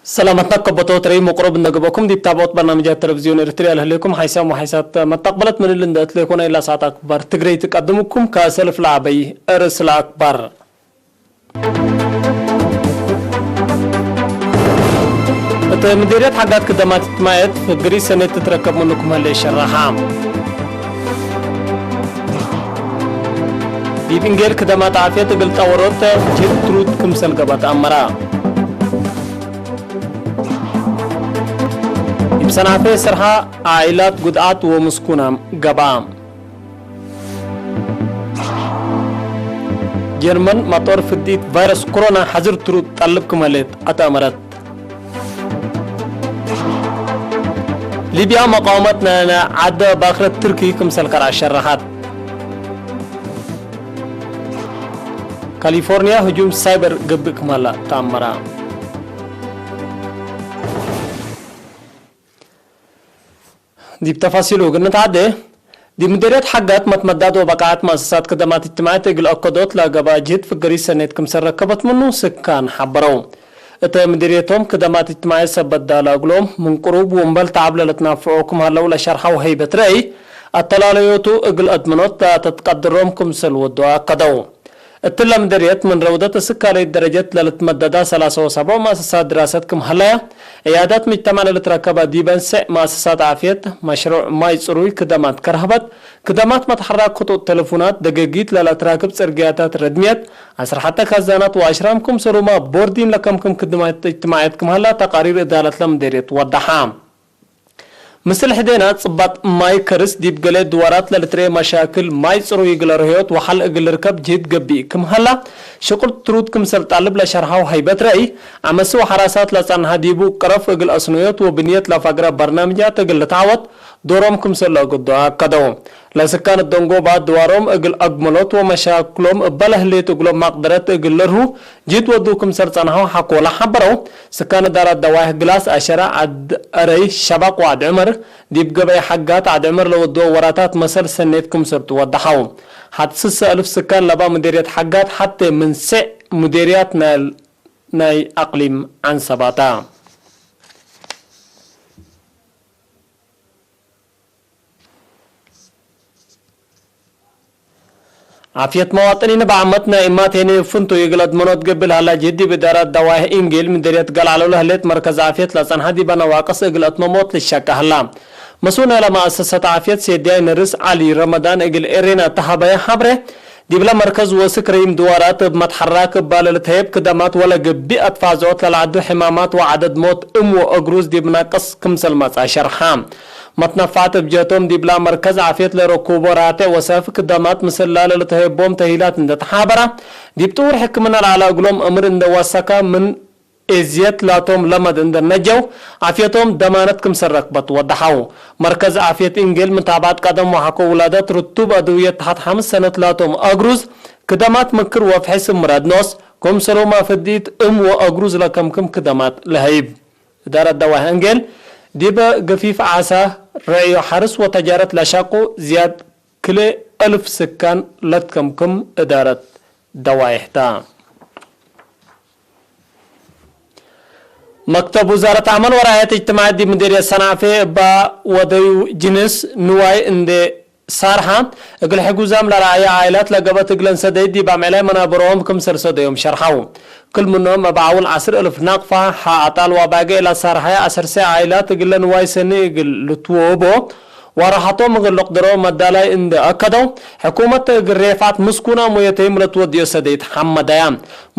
ሰላማትና ከበቶ ትረይ መቁረብ እንደገበኩም ዲብ ታቦት በርናምጃት ቴሌቪዝዮን ኤርትርያ ለህሌኩም ሓይሳም ወሓይሳት መጣቅበለት ምልል እንደ እትሌኮነ ኢላ ሰዓት ኣክባር ትግረይ ትቀድምኩም ከሰልፍ ለዓበይ ርእስ ለኣክባር። እቲ ምዴርያት ሓጋት ክደማት ትማየት ፍግሪ ሰኔት ትትረከብ ምንኩም ህለ ይሸራሓ። ዲብ እንጌል ክደማት ዓፍየት እግል ጠወሮት ጅብ ትሩት ክምሰል ገባት ኣመራ። ዲብ ሰናፌ ስርሓ ዓኢላት ጉድኣት ወምስኩናም ገባ። ጀርመን መጦር ፍዲት ቫይረስ ኮሮና ሓዝር ትሩት ጠልብ ክመሌት ኣተእመረት። ሊብያ መቃወመት ናይ ዓደ ባክረት ትርኪ ክምሰል ከርኣ ሸራሓት። ካሊፎርኒያ ህጁም ሳይበር ገብእ ክማላ ተኣመራ። ዲብ ተፋሲሉ ግንት ዓደ፣ ዲብ ምደርያት ሓጋት መትመዳድ ወበቃዓት ማእሰሳት ክደማት እጅትማዕት እግል ኣከዶት ላገባ ጅህድ ፍገሪ ሰኔት ክምሰል ረከበት ምኑ ስካን ሓበረው። እተ ምድርየቶም ክደማት እጅትማዕት ሰበት ዳላ እግሎም ምን ቅሩብ ወንበል ተዓብ ለለትናፍዖ ክም ሃለው ለሸርሓው ሀይበት ረእይ፣ ኣተላለዮቱ እግል ኣድምኖት ዳተትቀድሮም ክምሰል ወዶ ኣከደው። እትለ ምደርየት ምን ረውደት እስካለይት ደረጀት ለልትመደዳ ሰላሳ ወሰብዖ ማእሰሳት ድራሰት ክም ሃለያ፣ ዕያዳት ምጅተማዕ ለልትረከባ ዲበን ስዕ ማእሰሳት ዓፍየት፣ መሽሩዕ ማይ ጽሩይ ክደማት ከርህበት፣ ክደማት መትሐራክ ክጡጥ ተለፉናት፣ ደገጊት ለለትራክብ ጽርግያታት ረድምየት፣ ኣስራሐተ ካዛናት ወኣሽራም ክምሰሉማ ቦርዲን ለከምክም ክድማት እጅትማዕየት ክም ሃላ ተቃሪር እዳለትለ ምደርየት ወዳሓ። ምስል ሕዴና ጽባጥ ማይ ከርስ ዲብ ገሌ ድዋራት ለልትርኤ መሻክል ማይ ጽሩይ እግለ ርህዮት ወሓል እግል ርከብ ጅህድ ገቢእ ክም ሀላ፣ ሽቁል ትሩት ክምሰል ጣልብ ለሸርሃው ሀይበት ረእይ፣ ዓመሲ ወሐራሳት ለጸንሐ ዲቡ ቅረፍ እግል ኣስኖዮት ወብንየት ለፋግረ በርናምጃት እግል ልትዓወት ዶሮም ክምሰል ለእግዶ ኣከደው። ለስካን ደንጎባ ድዋሮም እግል ኣግመሎት ወመሻክሎም እበ ለህሌት እግሎም ማቅደረት እግል ልርሁ ጅህድ ወዱ ክምሰል ጸንሐው ሓኮ ለሓበረው። ስካን ዳራት ደዋይሕ ግላስ ኣሸራ ዓድ ኣረይ ሸባቅ ወዓድ ዕመር ዲብ ገበይ ሓጋት ዓድ ዕመር ለወድኦ ወራታት መሰል ሰኔት ክምሰል ትወደሓው። ሓት ስሰ እልፍ ስካን ለባ ሙዴርየት ሓጋት ሓቴ ምን ስዕ ሙዴርያት ናይ፣ ናይ ኣቅሊም ዓንሰባታ። ዓፍየት መዋጥኒን ብዓመት ናይ እማቴኒ ፍንቱ ይግለት መኖት ገብል ሃላ ጅህዲ ብዳራት ደዋይህ ኢንጌል ምድርየት ገልዓሎ ለህሌት መርከዝ ዓፍየት ለጸንሓ ዲበ ነዋቅስ እግለት መሞት ልሸቀ ህላ። መስኡ ናይ ለማእሰሰት ዓፍየት ሴድያይ ነርስ ዓሊ ረመዳን እግል ኤሬና ተሃበየ ሓብሬ ዲብለ መርከዝ ወስክ ረይም ድዋራት እብ መትሐራክ እባለ ልትሀየብ ክደማት ወለ ገቢእ ኣትፋዘኦት ለልዓዱ ሕማማት ወዓደድ ሞት እም ወእግሩዝ ዲብ ናቅስ ክምሰል መጻ ሸርሓ። መትነፋዕት እብ ጀህቶም ዲብላ መርከዝ ዓፍየት ለረኩቦ ራቴዕ ወሰፍ ክደማት ምስላ ለልትሀየቦም ተሂላት እንደ ተሓበራ፣ ዲብ ጥውር ሕክምና ለዓላ እግሎም እምር እንደ ዋሰካ ምን እዝየት ላቶም ለመድ እንደ ነጀው፣ ዓፍየቶም ደማነት ክምሰል ረክበት ወደሓው። መርከዝ ዓፍየት እንጌል ምታብዓት ቀደም ወሓኮ ውላደት ርቱብ ኣድውየት ተሓት ሓምስ ሰነት ላቶም ኣግሩዝ ክደማት ምክር ወፍሒ ስምረድ ኖስ፣ ክምሰሎማ ፍዲት እም ወኣግሩዝ ለከምክም ክደማት ለሀይብ። እዳረት ደዋህ እንጌል ዲበ ገፊፍ ዓሳ ረዕዮ ሓርስ ወተጃረት ለሻቁ ዝያድ ክልኤ እልፍ ስካን ለትከምክም እዳረት ደዋይሕታ። መክተብ ውዛረት ኣዕማል ወራየት እጅትማዕት ዲብ ምዴርየት ሰናፌ እባ ወደዩ ጅንስ ንዋይ እንዴ ሳርሓ እግል ሕጉዛም ለረኣየ ዓኢላት ለገበት እግለን ሰደይት ዲብ ኣምዕላይ መናበሮም ክምሰል ሰደዮም ሸርሓው። ክል ምኖም እብ ዓውል ዓስር እልፍ ናቅፋ፣ ሓ ኣጣል ወኣባገ ለሳርሓየ ዓሰርሰ ዓኢላት እግለ ንዋይ ሰኒ እግል ልትወቦ ዋራሓቶም እግል ልቅድሮ መዳላይ እንደ ኣከደው፣ ሕኩመት እግል ሬፋት ምስኩና ሞየተይም ለትወድዮ ሰደይት ሓመዳያ።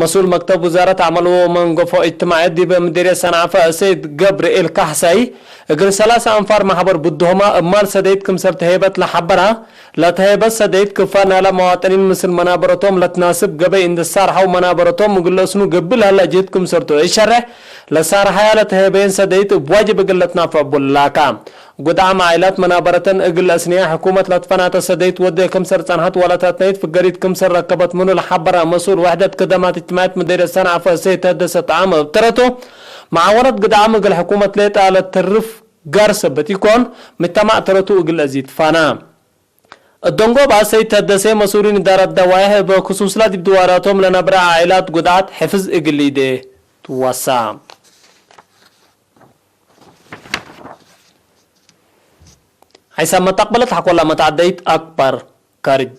መስኡል መክተብ ውዛረት ኣዕማል ወመንገፎ እጅትማዕየት ዲበ ምዴርየት ሰንዓፈ ሰይድ ገብርኤል ካሕሳይ፣ እግል ሰላሳ ኣንፋር ማሕበር ብድሆማ እብ ማል ሰደይት ክምሰል ተሄበት ለሓበራ፣ ለተሄበት ሰደይት ክፋ ናላ መዋጠኒን ምስል መናበረቶም ለትናስብ ገበይ እንደ ሳርሓው መናበረቶም እግል ለእስኑ ገብል ሀላ ጅህድ ክምሰልቶ እሸርሕ፣ ለሳርሓያ ለተሄበየን ሰደይት እብ ዋጅብ እግል ለትናፈዕ ቡላካ። ጉድዓም ዓኢላት መናበረተን እግል ለእስንያ ሕኩመት ለትፈናተ ሰደይት ወዴ ክምሰል ጸንሐት ወለታትናይት ፍገሪት ክምሰል ረከበት ምኑ ለሓበራ መስኡል ወሕደት ክደማት እጅትማዕየት ምዴርየት ሰንዓፈ ሰይድ ተደሰ ጣዕም እብ ተረቱ፣ መዓወነት ግድዓም እግል ሕኩመት ሌጣ ለትርፍ ጋር ሰበት ኢኮን፣ ምጅተማዕ ተረቱ እግል እዚት ፋና። እደንጎባ ሰይድ ተደሴ መስኡሊን እዳረት ደዋይሕ እብ ክሱስላ ዲብ ድዋራቶም ለነብረ ዓኢላት ጉድዓት ሕፍዝ እግል ኢዴ ትዋሳ። ሓይሳብ መጣቕበለት ሓኮላ መታዕደይት ኣክባር ካርጅ።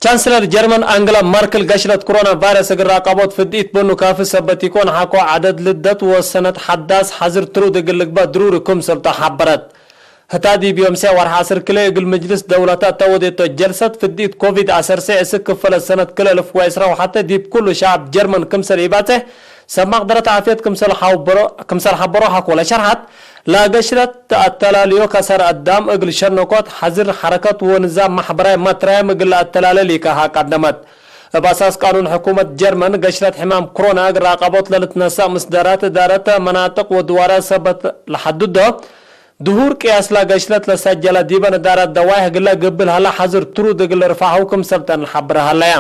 ቻንስለር ጀርመን ኣንግላ ማርክል ገሽለት ኮሮና ቫይረስ እግር ራቀቦት ፍድኢት በኑ ካፍ ሰበት ይኮን ሓኮ ዓደድ ልደት ወሰነት ሓዳስ ሓዝር ትሩድ እግል ልግባ ድሩሪ ክምሰል ተሓበረት። ህታ ዲብ ዮም ሰ ወርሓ ዓሰርተ ክልተ እግል መጅልስ ደውላታ እተወዴቶ ጀልሰት ፍድኢት ኮቪድ ዓሰርተ እስክ ክፈለ ሰነት ክልተ ኣልፍ ወዕስራ ወሓተ ዲብ ኩሉ ሸዓብ ጀርመን ክምሰል ይባጽሕ ሰብ መቕደረት ዓፍየት ክምሰል ሓበሮ ሓኮለ ሸርሓት። ላገሽለት ኣተላልዮ ከሰር ኣዳም እግል ሸነኮት ሓዝር ሓረከት ወንዛም ማሕበራይ ማትራያም እግል ኣተላለል ይካሃ ቀደመት። እብ ኣሳስ ቃኑን ሕኩመት ጀርመን ገሽለት ሕማም ክሮና እግል ራቀቦት ለልትነሳእ ምስደራት እዳረት መናጥቅ ወድዋረ ሰበት ለሓድዶ ድሁር ቅያስ ላገሽለት ለሰጀለ ዲበ ንዳራት ደዋይሕ ግለ ግብል ሃላ ሓዝር ትሩድ እግል ርፋሑ ክምሰልተን ሓብረ ሃለያ።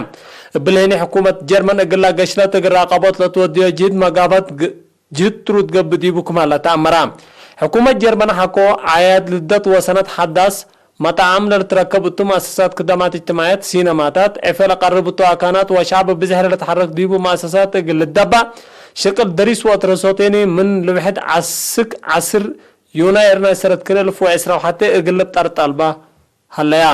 እብልህኒ ሕኩመት ጀርመን እግላ ገሽለት እግል ራቀቦት ለትወድዮ ጅህድ መጋበት ግ- ጅህድ ትሩድ ገብእ ዲቡ ክማላ ተኣመራ። ሕኩመት ጀርመን ሓኮ ዓያድ ልደት ወሰነት ሓዳስ መጣዓም ለልትረከብ እቱ መኣሰሳት ክዳማት እጅትማያት ሲነማታት ዕፈ ለቀርብ እቱ ኣካናት ወሻዕብ ብዝሕሪ ለተሓረክ ዲቡ መኣሰሳት እግል ልደባ ሽቅል ደሪስ ወትረሶቴኒ ምን ልብሕድ ዓስክ ዓስር ዮናየር ናይ ሰረት ክልተ ኣልፍ ወዕስራ ወሓተ እግል ልብጠር ጣልባ ሃለያ።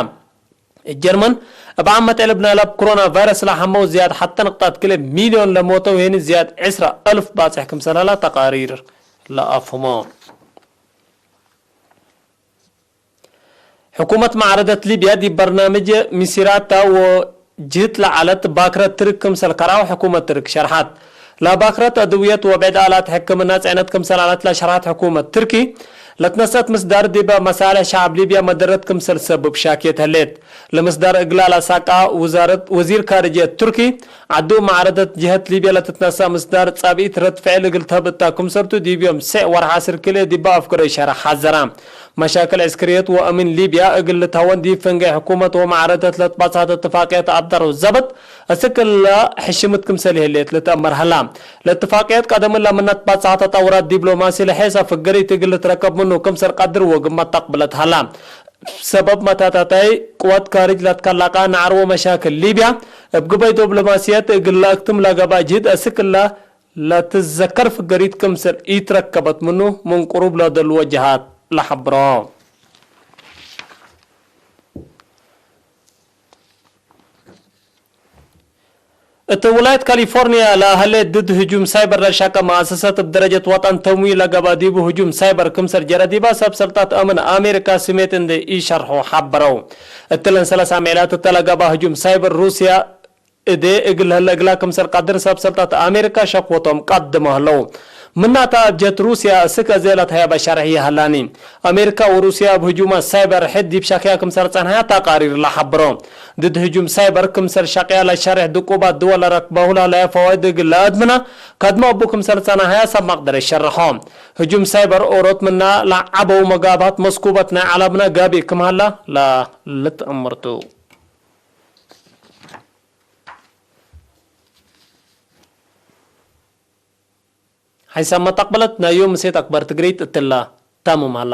ጀርመን እብ ዓመት ዕልብ ናይ ላብ ኮሮና ቫይረስ ለሓመው ዝያድ ሓተ ነቕጣት ክልተ ሚልዮን ለሞተው ሄኒ ዝያድ ዕስራ ኣልፍ ባጽሕ ክምሰላላ ተቃሪር ለኣፍሞ። ሕኩመት ማዕረደት ሊብያ ዲብ በርናምጅ ሚሲራታ ወጅህት ለዓለት ባክረት ትርክ ክምሰል ከራው ሕኩመት ትርክ ሸርሓት። ላባክረት ኣድውየት ወብዕድ ኣላት ሕክምና ጽዕነት ክምሰል ኣላት ለሸርሓት ሕኩመት ትርኪ ለትነሰት ምስዳር ዲበ መሳልሕ ሸዓብ ሊብያ መደረት ክምሰል ሰብብ ሻክየት ህሌት። ለምስዳር እግላ ላሳቃ ውዛረት ወዚር ካርጅየት ቱርኪ ዓዱ ማዕረደት ጅሀት ሊብያ ለትትነሳ ምስዳር ጻብኢት ረድ ፍዕል እግል ተህብ እታ ክምሰልቱ ዲብ ዮም ስዕ ወርሓ ዓስር ክልኤ ዲባ ኣፍገሮ ሸረ ሓዘራ። መሻክል ዕስክርየት ወእሚን ሊብያ እግል ልትሀወን ዲብ ፈንገይ ሕኩመት ወማዕረደት ለትባጽሐት እትፋቅየት ኣብደሮ ዘበት እስክላ ሕሽምት ክምሰል ይህልየት ልትአመር ሀላ። ለትፋቅየት ቀደምን ለምነት ባጽሐት ኣውራት ዲብሎማሲ ለሔሳ ፍገሪት እግል ልትረከብ ምኑ ክምሰል ቀድር ወግመት ተቅብለት ሀላ። ሰበብ መታታታይ ቅወት ካርጅ ለትከላቃ ናዕርዎ መሻክል ሊብያ እብ ግበይ ዶብሎማስየት እግል ለአክትም ለገባ ጅህድ እስክላ ለትዘከር ፍገሪት ክምሰል ኢትረከበት ምኑ ምን ቅሩብ ለደልዎ ጀሃት ለሐብሮ። እት ውላየት ካሊፎርኒያ ለሀሌ ድድ ህጁም ሳይበር ለሻቀ መአሰሰት እብ ደረጀት ወጠን ተምዊ ለገባ ዲቡ ህጁም ሳይበር ክምሰል ጀረ ዲባ ሰብ ሰልጣት አምን አሜሪካ ስሜት እንዴ ኢሸርሖ ሐበረው። እትለን ሰለሳ ሚዕላት እተ ለገባ ህጁም ሳይበር ሩስያ እዴ እግል ህለ እግላ ክምሰል ቀድር ሰብ ሰልጣት አሜሪካ ሸክወቶም ቀድመ ህለው። ምናታ እብ ጀት ሩስያ እስክ እዜ ለትሀየበ ሸርሕ ይሀላኒ። ኣሜሪካ ወሩስያ እብ ህጁማት ሳይበር ሕድ ዲብ ሻክያ ክምሰል ጸንሐያ ተቃሪር ለሐብሮ። ድድ ህጁም ሳይበር ክምሰል ሻቅያ ለሸርሕ ድቁባት ድወል ለረክበሁ ለሀለያ ፈዋይድ እግል ለአድምና ከድመ እቡ ክምሰል ጸናሀያ ሰብ መቅደረ ሸርሖ። ህጁም ሳይበር ኦሮት ምና ለዓበው መጋባት መስኩበት ናይ ዓለምና ጋቢ ክም ሀላ ለልትአምርቱ። ሓይሳብ መጠቅበለት ናይ ዮም ምሴት ኣክበር ትግሪት እትላ ታሙም ሀላ።